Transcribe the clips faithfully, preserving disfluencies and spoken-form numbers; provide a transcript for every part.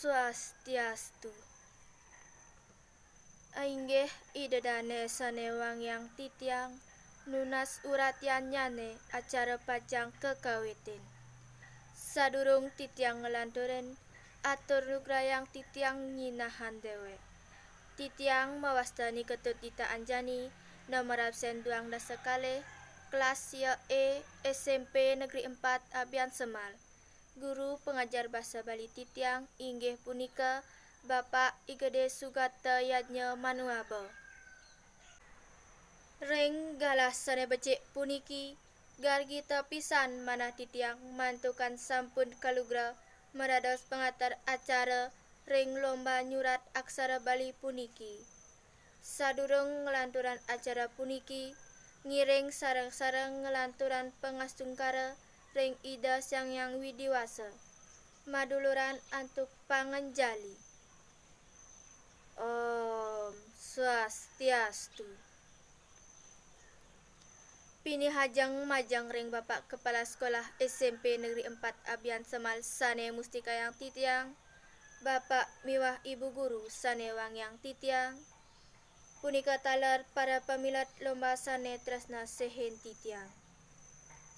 Swastiastu. Inggih Ida Dane sane wangiang titiang, nunas uratiannane acara pacang kakawitin. Sadurung titiang nglanturin, atur lugrayang titiang nyinahang dewek. Titiang mawasta Ni Ketut Dita Anjani, nomor absen duang dasa kalih, kelas sia E, S M P Negeri empat Abiansemal. Guru pengajar basa Bali titiang inggih punika Bapak I Gede Sugata Yadnya Manuaba. Ring galah sane becik puniki, gargita pisan manah titiang mantukan sampun kalugra marados pangater acara ring lomba nyurat aksara Bali puniki. Sadurung nglanturang acara puniki, ngiring sareng-sareng nglanturang pangastungkara ring Ida Sang Hyang Widi Wasa, maduluran antuk panganjali. Om Swastiastu. Pinihajeng majeng ring Bapak Kepala Sekolah S M P Negeri empat Abiansemal sane mustikayang titiang, Bapak miwah Ibu Guru sane wangiang titiang, punika taler para pamilet lomba sane tresna sihin titiang.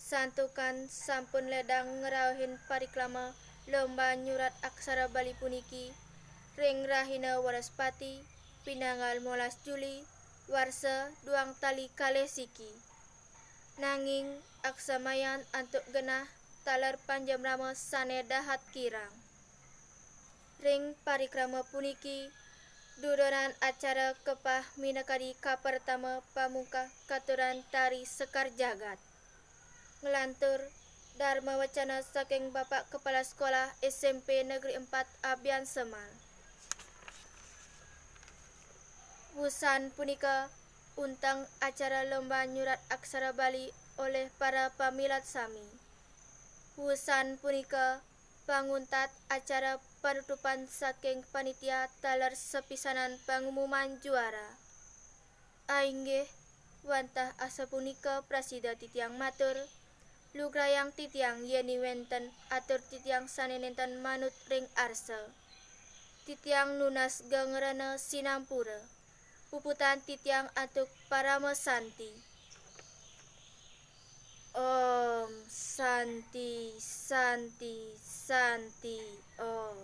Santukan sampun ledang ngrauhin parikrama lomba nyurat aksara Bali puniki ring rahina Wraspati, pinanggal molas Juli, warsa duang tali kalih siki. Nanging aksamayan antuk genah taler panjemrama sane dahat kirang. Ring parikrama puniki, dudonan acara kepah minakadi kapertama pamungkah katuran tari Sekar Jagat. Nglantur Dharma Wacana saking Bapak Kepala Sekolah S M P Negeri empat Abiansemal. Wusan punika, unteng acara lomba nyurat aksara Bali olih para pamilet sami. Wusan punika, panguntat acara panutupan saking panitia taler sapisanan pangumuman juara. Inggih, wantah asapunika prasida titiang matur, lugrayang titiang yeni wenten atur titiang sane nenten manut ring arsa. Titiang nunas gangrana sinampura. Puputang titiang antuk parama santi. Om Santi, Santi, Santi, Om.